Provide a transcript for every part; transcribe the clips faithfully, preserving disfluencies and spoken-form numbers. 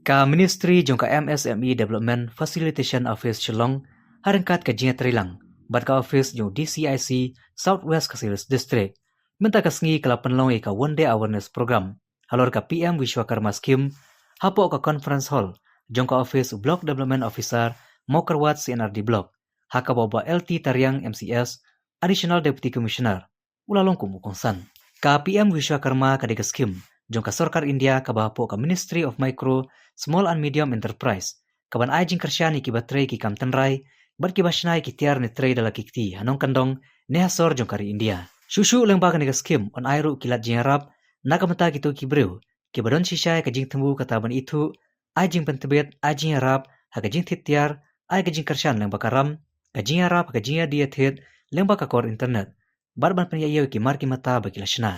Ka Ministry jong ka M S M E Development Facilitation Office Shillong, ha ryngkat ka jingïatreilang bad ka office jong D C I C South West Khasi Hills District, mynta ka sngi ka la pynlong ïa ka One Day Awareness Program halor ka P M Vishwakarma Scheme hapoh ka Conference Hall jong ka office Block Development Officer Mawkyrwat C and R D Block, ha kaba u Bah L T Tariang M C S, Additional Deputy Commissioner, u la long kum u kongsan. Ka P M Vishwakarma ka dei ka skhim jong ka Sorkar India kaba hapoh ka Ministry of Micro, Small and Medium Enterprise, kaban ai jingkyrshan ïa kiba trei ki kam tynrai bad kiba shna ïa ki tiar ne trei da la ki kti ha nongkyndong ne ha sor jong ka ri India. Shuh shuh lyngba kane ka skhim yn ai ruh ki lad jingïarap na ka bynta kito ki briew kiba don shisha ïa ka jingthmu kata ban ithuh, ai jingpyntbit, ai jingïarap ha ka jingthied tiar, ai ka jingkyrshan lyngba ka ram, ka jingïarap ha ka jingïadie ïathied lyngba ka kor internet, bad ban pynïaid ïa ki mar ki mata ba ki la shna.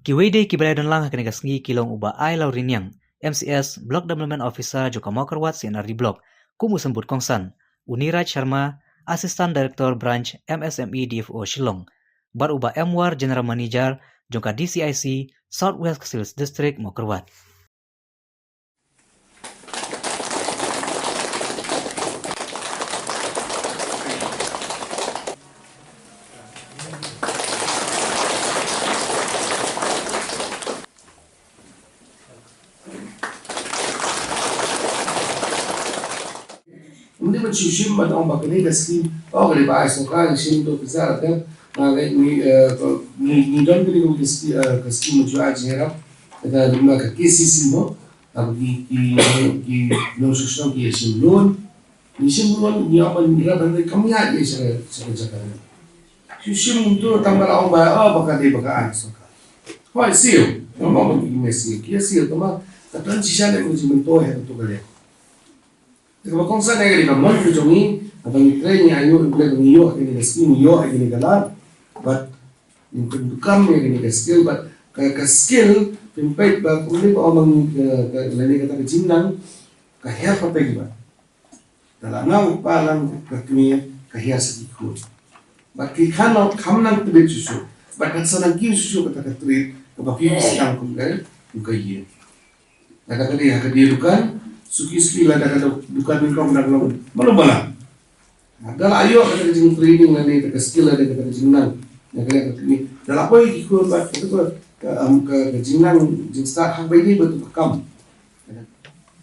Kiwei de kiba la ïadon lang ha kane ka sngi ki long u Bah Ailawriniang, M C S, Block Development Officer jong ka Mawkyrwat C and R D Block, kum u symbud kongsan, u Niraj Sharma, Assistant Director Branch M S M E D F O Shillong, bad u Bah M War, General Manager jong ka D C I C South West Khasi Hills District, Mawkyrwat. Ym dei ban shu shim ban ong ba kane ka skim, oh, ka dei ba ai sorkar, ngi shim to pisa ka, ah, ngi, eh, ngi, ngi don kane ka skim, eh, ka skim mynjur ai jingïarap, kata lem bad ka K C C mo, ah, ki, ki, ki nongshong shnong ki ïa shim loan, ngi shim loan, ngi ong ban ïarap ban kam ïa, ïa sha, sha, sha ka. Shu shim to tang ba la ong ba, oh, ba ka dei ba ka ai sorkar. Hooid, siew, ngam ong ba ki meh siew, ki ïa siew, tangba ka don shisha leh ka jingmyntoi ha kato ka leh. Te kaba kongsan ïa kane ka mon ka jong ngi, haba ngi trei ngi ïoh, ngi ïoh ïa kane ka skill, ngi ïoh ïa kane ka lad, bad ngin pyndonkam ïa kane ka skill, bad ka, ka skill, phin peit ba kumne ba ong ba ngi ka, ka, lane kata ka jingnang, ka her pateng bad. Te la nga u kpa lang ka kmie, ka her sa ki khun. Bad ki kham nang, kham nang tbit shuh shuh. Bad kan sa nang kiew shuh shuh kata ka treat, kaba phi sdang kum ka, kum ka ïing. Lada ka dei ha ka die dukan, suki suki lada ka dei dukan nyngkong dang long malu bala. Lada la ïoh kata ka jingtraining lane kata ka skill lane kata ka jingnang. Lada ka dei ha ka die, da la poi ki khun bad kata ka, ka, um, ka, ka jingnang jingstad hangbai dei ba tu ka kam.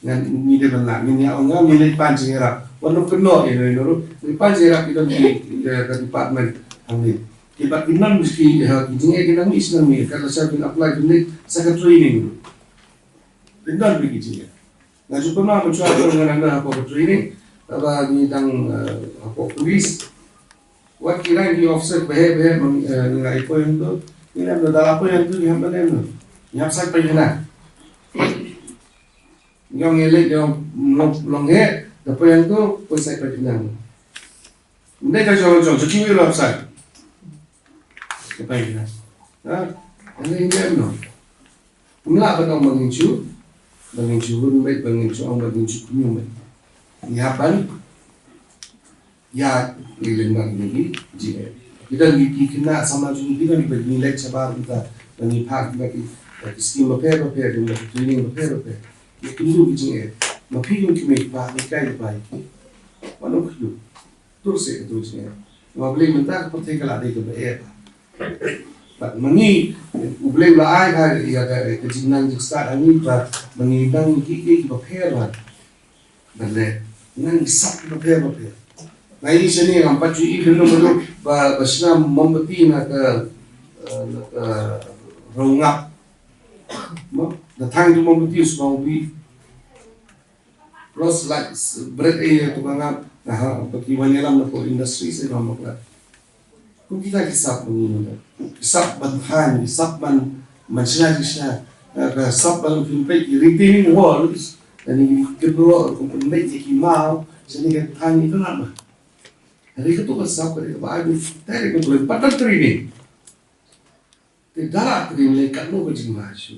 Ngan ngi dei ban lah, ngi ïa ong ngi leit pan jingïarap. Wan nym kynnoh ïa no ïa no ruh. Ngi pan jingïarap ki don ki, ki, ka department hangne. Ki bad ki non ki, ha, ki jingeh ki nang mih shi nang mih. Ka la shah kin apply kin leit sa ka training. Pynban bad ki jingeh. Nga ju pynmih mynshwa to nga nang hapoh ka training. Kaba ngi dang, eh, hapoh police. Wat ki rank ki officer ba heh ba heh, eh, ngi la ïa poi hangto. Ngi la da la poi hangto ngi hap ban em no. Ngi hap sait paidbah. Ngi ong ngi leit ngi ong long, long heh, da poi hangto poi sait paidbah. Ym dei ka jong jong jong kiwei ruh hap sait. Ka paidbah. Ha? Ngi leit ngi em no. Ym lah ban ong ba ngin shu, ba ngin shu hun beit, ba ngin shu ong, ba ngin shu kumne beit. Ngi hap ban ïa, ngi leng bad ngi ki jingeh. Ki don ki, ki khynnah samla jong ngi, ki don kiba ngi leit shabar mynta, ba ngi phah ba ki, ba ki skim bapher bapher, ba ki training bapher bapher. Ngi kynduh ki jingeh. Ma phi kum ki mei ki pa, ngi kai ki pa ïa ki. Mano khynduh. Tur seh ka tur jingeh. Namar balei mynta ka pyrthei ka la dei kaba eh. Bad ma ngi, U Blei u la ai ka, ïa ka, ka jingnang jingstad ha ngi ba, ma ngi nang ki, ki, kiba pher bad. Bad leh, nang ki sap kiba pher bapher. Nga ïohi shane ngam pat ju ïohi lem lem ba, ba shna mombati na ka, eh, na ka rongap. Mo, na thang tu mombati u sbang u bi. Plus, like, s-, bret eh tu ka ngam, na ha, ba ki wan ïalam na ko industry se ngam bakla. Kum kita ki sap ban, ki sap ban than, ki sap ban, ban shna, ki shna. Eh, ka sap ban pynpeit ki retaining walls, dan ki kynroh, kum pynpeit ki maw, shane ka than ki than ba. Hari ka tu ka sap ka dei ka ba ai, direct ka tu, pat training. Te da la training leh katno ka jingma shuh.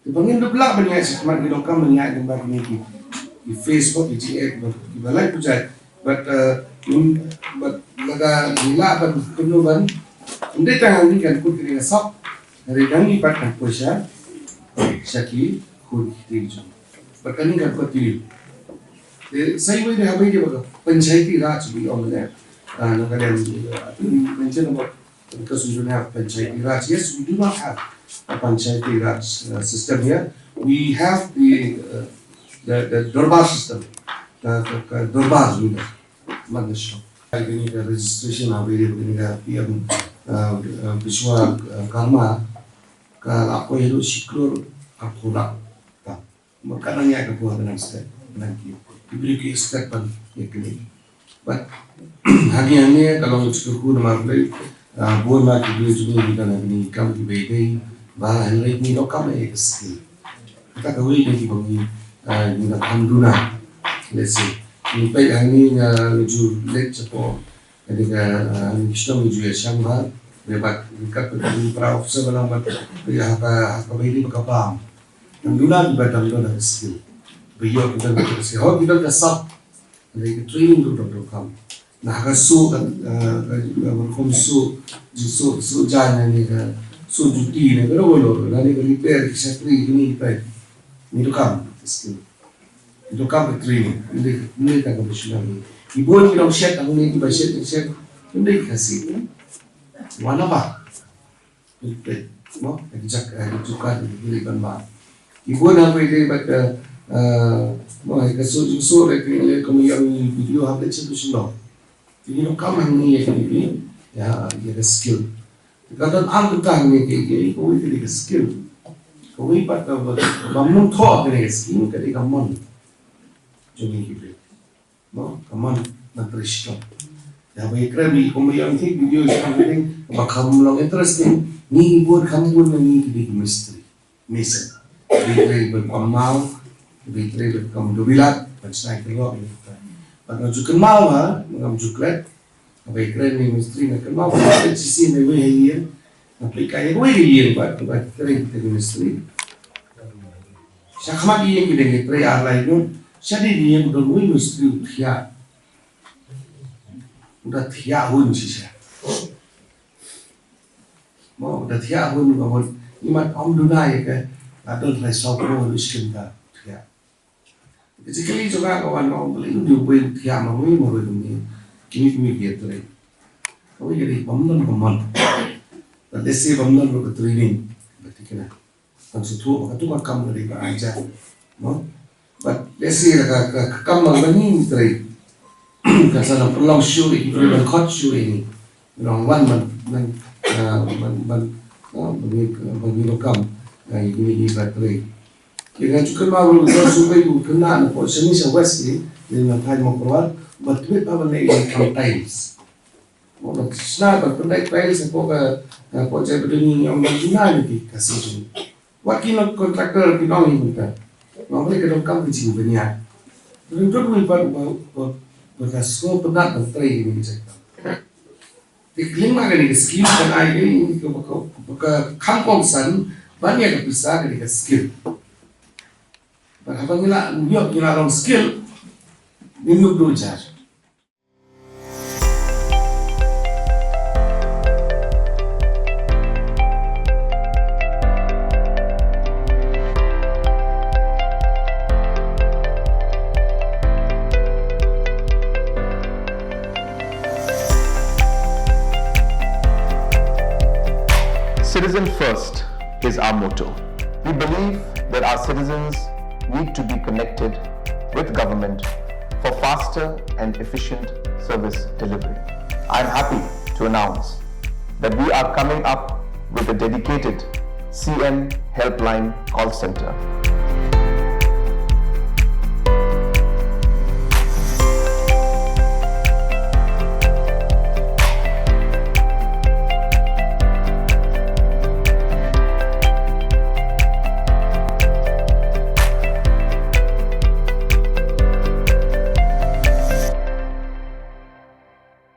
Te ba ngin dup lah ban ïaid shakhmat ngi donkam ban ïaid lyngba kine ki, ki Facebook, ki jingeh, kiba, kiba lai pujai. Bad, eh, ngin, bad lada ngi lah ban kumno ban. Ym dei tang ngi kan kut kine ka sap. Hynrei ngi pat kan poi sha, sha ki khun ki kti jong. Bad kane ka continue. Te sa iwei de ha iwei de ba ka Panchayati Raj, we ong ne. Ah, na ka liang, ah, I think we mention about, because we don't have Panchayati Raj. Yes, we do not have a Panchayati Raj, uh, system here. We have the, uh, the, the Durbar system. The, the, the Durbar, we know. Man the shop. Kane ka registration ha iwei de kane ka P M, uh, uh, Vishwakarma, ka la poi haduh shi klur arphew lak. Mo, ka dang ïaid ka por, ka dang step, ka dang ki, ki briew ki step ban ïa kine. But hangne, hangne ka long ka jingkyrkhu namar balei, ah, bun ma ki briew jong ngi ki don ha kine ki kam kiba ïadei bad hynrei ngi donkam ïa ka skill. Kata kawei na kiba ngi, ah, ngi donkam duna. Let's say, ngi peit hangne, nga, nga ju leit shapoh Kane ka, ah, ngi sdang ngi ju ïa shang bha, ne bad ngi kat ka ngi para officer ba lang bad, ïa ha ka, ha kaba ïadei bad ka bam. Nang duna kiba dang don ka skill. Ba ïoh ki don ka skill. Ho ki don ka sap. Kane ka training ruh dang donkam. Na ha ka suh ka, ah, ka, ka rukom suh, jingsuh, suh jaiñ ne ka suh juti ne ka ruh ruh. Lane ka repair, ka shakri, kine ki peit. Ngi donkam ka skill. Donkam ka training, ym dei, ym dei tang kaba shu nang. Ki bun ki nongshet hangne kiba shet, shet, ym dei Khasi. Wan naba. Ym dei, mo, ka jaka, ka jaka, ka jaka ban ba. Ki bun ha kaba ïadei bad, eh, eh, mo, ka suh jingsuh, ka, ka, ka, ka video hap leh shet shu long. Ki donkam hangne ïa ka, ïa, ïa ka skill. Ka don ar bynta hangne, ka, ka, kawei ka dei ka skill. Kawei pat kaba, kaba ym thoh kane ka skill ka dei ka mon jong ngi ki briew. Mo, ka mon ban trei shitom. Ïa ba ïa kren ïa kumba ïa ngi video shitom ka dei kaba kham long interesting. Ngi bun kham bun na ngi ki dei ki mistri. Mason. Ki dei trei ban kynmaw, ki dei trei ban kam dubilat, ban shna ki lok ïa kita. Ban ngam ju kynmaw ha, ngam ju klet. Haba ïa kren ïa mistri nga kynmaw ba nga peit shisien na iwei ha ïing, nga peit ka ïa kawei ka ïing bad, bad trei kita ki mistri. Shakhmat ïing ki dang ïa trei ar lai ngut, shadien ïing don uwei u mistri u thiah. U da thiah hun shisha. Mo, u da thiah hun, ba hun, imat ym duna ïa ka, la don lai saw klur u shim ka thiah. Ka jingkylli jong nga ka wan, nga ong balei u dei uwei u thiah marwei marwei kumne. Kine kine ki ïatrei. Kawei ka dei bym don ka mon. Bad lehse bym don ruh ka training ba thikna. Tang sngewthuh ba katu ka kam ka dei ba ai ja. Mo? Bad lehse la ka, ka, ka kam ba ngi trei. Kan sa dang pynlong shuh ïa ki briew ban khot shuh ïa ngi. Ngi wan ban, ban, ah, ban, ban, ah, ban ngi, ban ngi donkam, ah, ïa kine ki ba trei. Te nga ju kynmaw ruh ka shu peit u khynnah na pdeng Shanish West, eh, na thaiñ Mawkyrwat, ba tbit ba ban leh ïa ka tiles. Mo, ba shna ba pyndait tiles hapoh ka, ah, hapoh jait ba dei ngi ïa ban bina ïa ki Khasi jong ngi. Wat ki long contractor ki long ïa mynta. Long ba ka donkam ka jingbaniah. Te don ruh pat ba, ba, ba ka sngewtynnat ban trei ïa kine ki jait. Te khlem ma kane ka scheme kan ai ïa ngi ka, ka, ka kham kongsan ban ïa ka pisa kane ka skill. Bad haba ngi la ïoh, ngi la long skill, ngin ïoh duh jar. Citizen first is our motto. We believe that our citizens need to be connected with government for faster and efficient service delivery. I am happy to announce that we are coming up with a dedicated C M Helpline call center.